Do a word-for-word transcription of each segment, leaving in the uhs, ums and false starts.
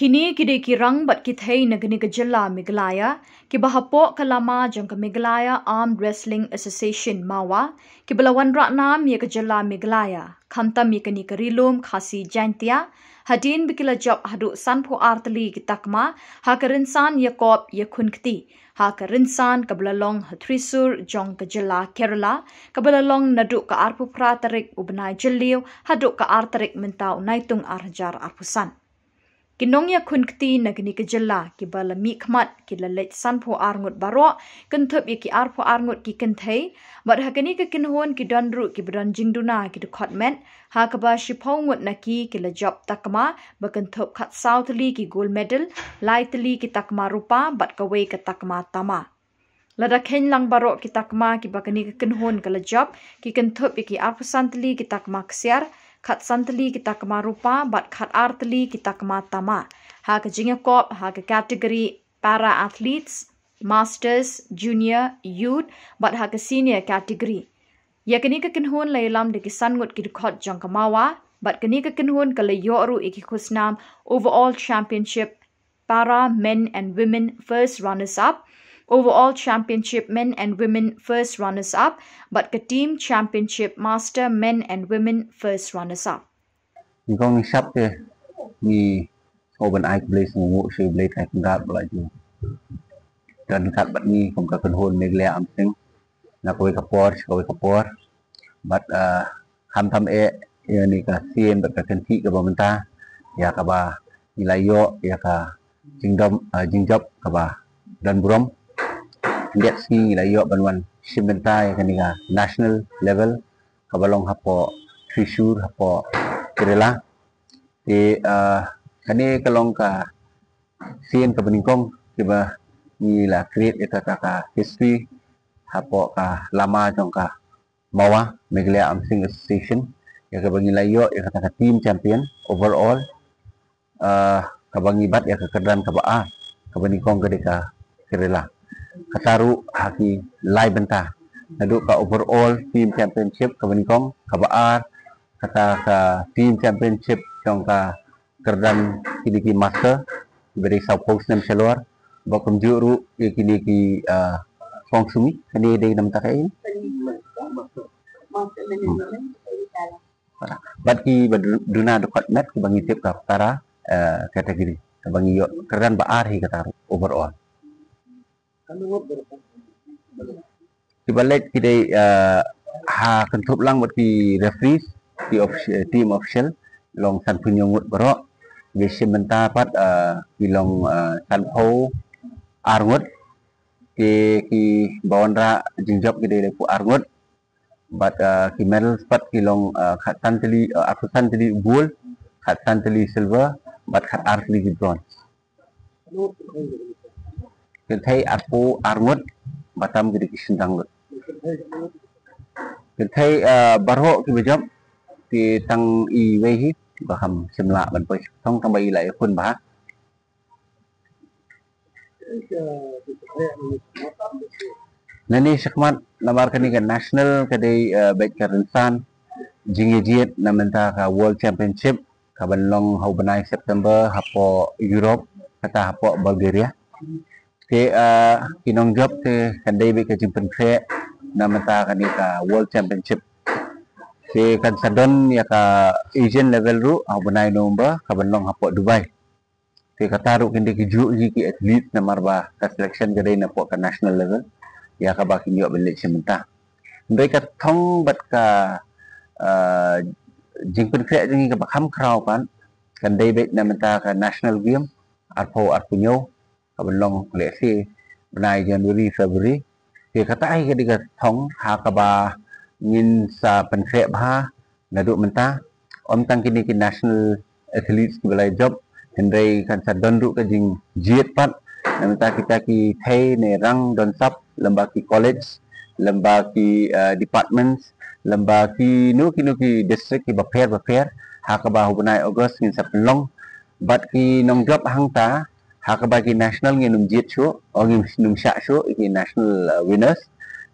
Kine ki dei ki rang bad ki thei na kane ka jylla Meghalaya, kiba hapoh ka lama jong ka Meghalaya Arm Wrestling Association MAWA, kiba la wanrah nam ïa ka jylla Meghalaya, khamtam ïa kane ka Ri Lum Khasi Jaintia, hadien ba ki la jop haduh sanphew ar tylli ki takma, ha ka rynsan ïakop ïakhun kti, ha ka rynsan kaba la long ha Thrissur jong ka jylla Kerala, kaba la long naduh ka arphew phra tarik u bnai Jylliew, haduh ka ar tarik mynta u Naitung ar hajar arphew san. Ki nongïakhun kti na kane ka jylla, kiba la mihkhmat, ki la leit sanphew ar ngut baroh, kynthup ïa ki arphew ar ngut ki kynthei, bad ha kane ka kynhun ki don ruh kiba don jingduna ki dkhot met, ha kaba shiphew ngut na ki ki la jop takma, ba kynthup khatsaw tylli ki gold medal, lai tylli ki takma rupa, bad kawei ka takma tama. Lada kheiñ lang baroh ki takma kiba kane ka kynhun ka la jop, ki kynthup ïa ki arphew san tylli ki takma ksiar, khatsan tylli ki takma rupa, bad khatar tylli ki takma tama. Ha ka jingïakop, ha ka category Para Athletes, Masters, Junior, Youth, bad ha ka Senior category. Ïa kane ka kynhun la ïalam da ki san ngut ki dkhot jong ka MAWA, bad kane ka kynhun ka la ïoh ruh ïa ki khusnam Overall Championship Para Men and Women First Runners Up, Overall Championship Men and Women First Runners Up, bad ka Team Championship Master Men and Women First Runners Up. Nyngkong nyngshap te ngi sngewbha ban ai khublei sngewbha sha U Blei Trai Kynrad ba la ju don ryngkat bad ngi kum ka kynhun Meghalaya Arm Wrestling na kawei ka por sha kawei ka por. Bad, ah, khamtam eh ïa kane ka sien bad ka kynthih kaba mynta, ïa kaba ngi la ïoh ïa ka jingdom, ah, jingjop kaba don burom. Khyndiat sngi ngi la ïoh ban wan shim bynta ïa kane ka national level kaba long hapoh Thrissur hapoh Kerala. Te, ah, kane ka long ka sien kaba nyngkong kaba ngi la create ïa kata ka history hapoh ka lama jong ka MAWA, Meghalaya Arm Wrestling Association, ïa kaba ngi la ïoh ïa kata ka team champion overall, ah, kaba ngi bat ïa ka kyrdan kaba ar, kaba nyngkong ka dei ka Kerala. Kata ruh ha ki lai bynta. Naduh ka overall team championship kaba nyngkong, kaba ar, kata ka team championship jong ka kyrdan kine ki master, kiba dei sawphew snem shalor, ba kumjuh ruh ïa kine ki, ah, kong sumi, kane dei namar ta kaei? Bad kiba du-, duna dkhot met kiba ngi tip ka para, eh, category. Kaba ngi ïoh kyrdan ba ar hi kata ruh overall. Kiba leit ki dei, eh, ha kynthup lang bad ki referees, ki offici-, team official, long sanphew hynñiew ngut baroh. Kiba shim bynta pat, eh, ki long, eh, sanphew ar ngut. Ki, kiba wanrah jingjop ki dei laiphew ar ngut. Bad, ah, ki medals pat ki long, ah, khatsan tylli, ah, arphew san tylli gold, khatsan tylli silver, bad khatar tylli ki bronze. Kynthei arphew ar ngut, bad tam ki dei ki shynrang lut. Kynthei, ah, baroh kiba jop, ki tang iwei hi, ba kham shym lah ban poi thong tang ba i la ïakhun bha. Nangne shakhmat namar kane ka national ka dei, eh, beit ka rynsan jingïajied na mynta ka World Championship kaban long ha u bnai September hapoh Europe, kata hapoh Bulgaria. Te, eh, ki nongjop te kan dei beit ka jingpynkhreh na mynta kane ka World Championship. Te kan sa don ïa ka Asian level ruh ha u bnai November kaban long hapoh Dubai. Te kata ruh kin dei ki juh hi ki athlete namar ba ka selection ka dei na pok ka national level. Ïa kaba kin ïoh ban leit sha mynta. Hynrei ka thong bad ka, ah, jingpynkhreh jong ngi kaba kham khraw pat kan dei beit na mynta ka national game arphew arphew hynñiew kaban long lehse bnai January, February. Te kata hi ka dei ka thong ha kaba ngin sa pynkhreh bha naduh mynta. Ym tang kine ki national athletes kiba la jop, hynrei kan sa don ruh ka jingjied pat na mynta kita ki thei ne rang don sap lem bad ki college, lem bad ki, eh, departments, lem bad kino kino ki district kiba pher ba pher ha kaba ha u bnai August ngin sa pynlong. Bad ki nongjop hangta ha kaba ki national ngin ym jied shuh, o ngin ym shah shuh ki national, eh, winners.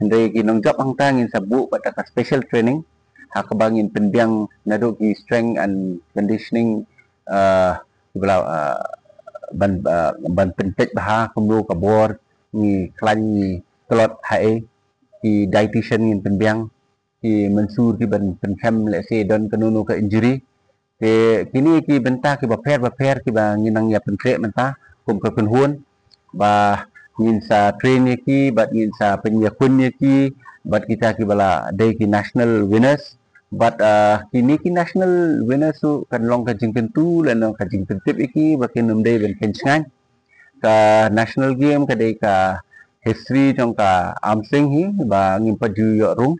Hynrei ki nongjop hangta ngin sa buh bad ka special training ha kaba ngin pynbiang naduh ki strength and conditioning, eh, kiba la, eh, ban, ah, ban pynpeit bha kumno ka bor, ngi khlaiñ ngi tlot ha ei, ki dietitian ngin pynbiang, ki mynsur ki ban pynkhem lehse don kano kano ka injury. Te kine ki bynta kiba pher bapher kiba ngin nang ïa pynkhreh mynta kum ka kynhun ba ngin sa train ïa ki bad ngin sa pynïakhun ïa ki bad kita kiba la dei ki national winners. Bad, ah, kine ki national winners ruh kan long ka jingkyntu lane ka jingpyntip ïa ki ba kin ym dei ban kheiñ shngaiñ. Ka national game ka dei ka history jong ka Umsning hi ba ngim pat ju ïoh rung.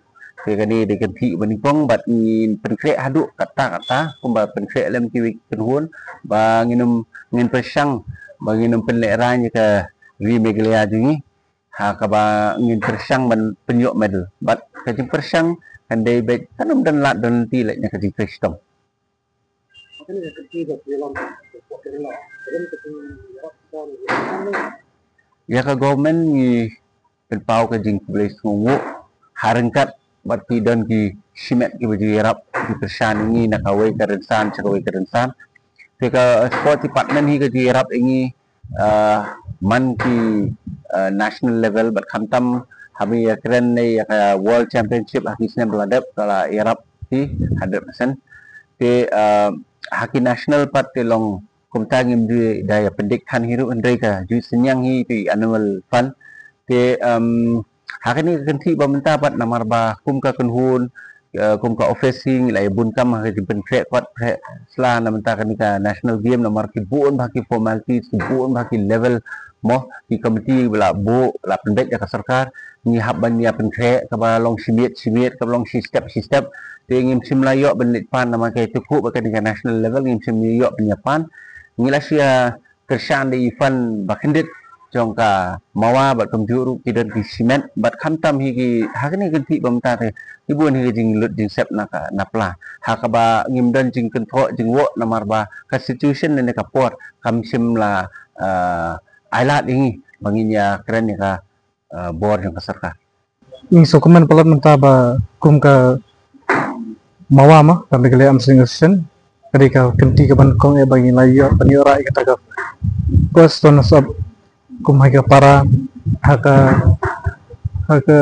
Te kane dei ka kynthih ba nyngkong bad ngin pynkhreh haduh katta katta kumba pynkhreh lem kiwei ki kynhun ba ngin ym, ngin pyrshang ba ngin ym pynlehraiñ ïa ka ri Meghalaya jong ngi. Ha kaba ngin pyrshang ban pynïoh medal bad ka jingpyrshang kan dei beit, kan ym don lad don lynti leh na ka jingtrei shitom. Ïa ka government ngi pynpaw ka jingkhublei sngewnguh ha ryngkat bad ki don ki shimet kiba ju ïarap ki kyrshan ïa ngi na kawei ka rynsan sha kawei ka rynsan. Te ka sport department hi ka ju ïarap ïa ngi, ah, man ki, ah, national level bad khamtam haba ïa kren ne ïa ka World Championship ha ki snem ba la dep ka la ïarap hi hundred percent. Te, ah, ha ki national pat te long kumta ngim ju da ïa pyndik than hi ruh hynrei ka ju synñiang hi tu annual fund. Te, um, ha kane ka kynthih ba mynta pat namar ba kum ka kynhun, eh, kum ka office hi ngi la ïa bun kam ha ka jingpynkhreh kot khreh sla na mynta kane ka national game namar ki bun bha ki formalities, ki bun bha ki level mo, ki committee ba la buh la pynbeit da ka sorkar. Ngi hap ban ïa pynkhreh kaba long shi miet shi miet, kaba long shi step shi step. Te ngim shym la ïoh ban leit pan namar ka ïathuh ba kane ka national level ngim shym ïoh ban ïa pan. Ngi la shu ïa kyrshan da i fund ba kyndit jong ka MAWA bad kumjuh ruh ki don ki shimet bad khamtam hi ki ha kane ka kynthih ba mynta te ki bun hi ki jinglut jingsep na ka na pla ha kaba ngim don jingkynthoh jingwoh namar ba ka situation ne ka por kam shym la, ah, ai lad ïa ngi ba ngin ïa kren ïa ka, ah, bor jong ka sorkar. Ngi sngewkmen palat mynta ba kum ka MAWA ma, ka Meghalaya Arm Wrestling Association, ka dei ka kynti ka ban kong eh ba ngi la ïoh ban ïoh rah ïa kata ka first runners up kum ha ka para, ha ka, ha ka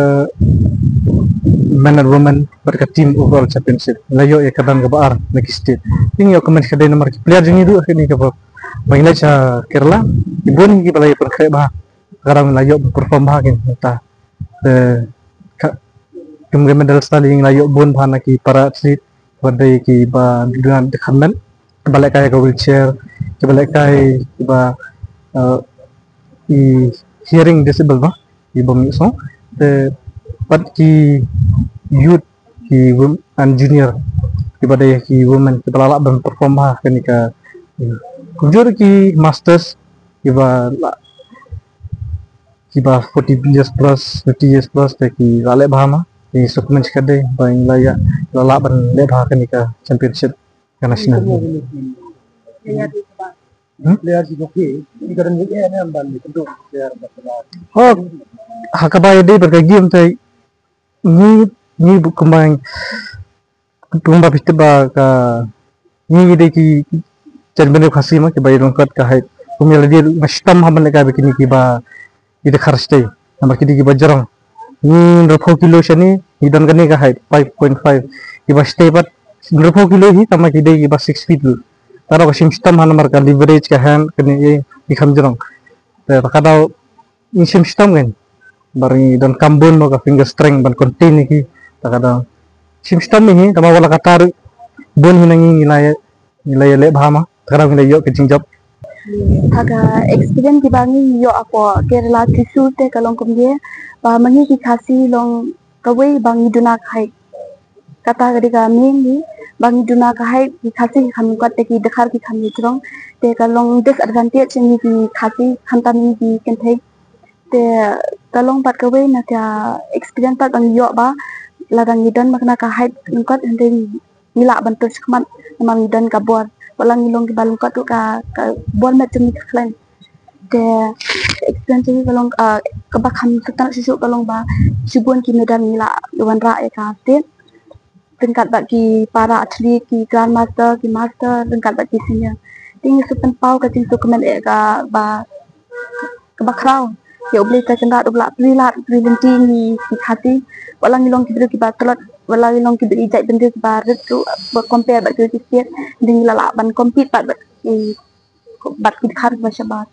men and women bad ka team overall championship. La ïoh ïa ka dang kaba ar na ki state. Ngi ïoh kmen ka dei namar ki player jong ngi ruh ha kane kaba ba ngi leit sha Kerala, ki bun ki ba la ïoh pynkhreh bha. Ka dang la ïoh perform bha kin ta. Te ka kum ka medal sali la ïoh bun bha na ki para athlete ba dei ki ba duna de khamen ba lehkai ka wheelchair, ki ba lehkai ki ba, eh, i hearing disable ba, i bym ïoh song. Te pat ki youth ki wom-, and junior ki ba dei ki women ki ba la lah ban perform bha kane ka, eh, kumjuh ki masters ki ba la ki ba forty years plus, fifty years plus te ki la leh bha ma. Ki suk men ka dei ba ngi la ïa la lah ban leh bha kane ka championship ka national. Hmm? Oh, ha kaba ïadei bad ka game te ngi, ngi bu kumba, kumba phi tip ba ka, ngi dei ki, ki jan bynriew Khasi ma, ki ba ïa lyngkot ka height. Kum ïa lade ma shitom ha ban leh ka ba kine ki ba ïa dkhar shatei. Namar ki dei ki ba jrong. Ngi hynriewphew kilo shane, ngi don kane ka height, five point five. Ki ba shatei pat hynriewphew kilo hi, tangba ki dei ki ba six feet lut. Tang ba ka shim shitom ha namar ka leverage ka hand, kane ïa ki kham jrong. Te ta ka daw ngi shim shitom kein. Ba ngi donkam bun mo ka finger strength ban contain ïa ki. Ta ka daw shim shitom hi, tangba wat la katta ruh bun hi na ngi ngi la ïa, ngi la ïa leh bha ma. Ta ka daw ngi la ïoh ka jingjop. Ha ka experience kiba ngi ïoh hapoh Kerala Thrissur te ka long kumne. Ba ma ngi ki Khasi long kawei ba ngi duna ka height. Kata ka dei ka main hi, ba ngi duna ka height, ki Khasi ki kham lyngkot te ki dkhar ki kham ïa jrong. Te ka long disadvantage ïa ngi ki Khasi khamtam ïa ngi ki kynthei. Te ka long pat kawei na ka experience pat ba ngi ïoh ba lada ngi don ma kane ka height lyngkot hynrei ngi lah ban tur shakhmat namar ngi don ka bor. Wat la ngi long kiba lyngkot ruh ka, ka bor met jong ngi ka khlaiñ. Te experience jong ngi ka long, ah, kaba kham sngewtynnat shuh shuh ka long ba shibun ki medal ngi la wanrah ïa ka state ryngkat bad ki para athlete, ki grandmaster, ki master, ryngkat bad ki senior. Te ngi sngewpynpaw ka jingsngewkmen eh kaba, kaba khraw ïa U Blei Trai Kynrad uba la plie lad plie lynti ngi ki khati. Wat la ngi long ki briew kiba tlot, wat la ngi long ki briew jaitbynriew kiba rit ruh, ba compare bad ki briew ki state, ngi la lah ban compete bad, bad ki, bad ki dkhar kiba shabar.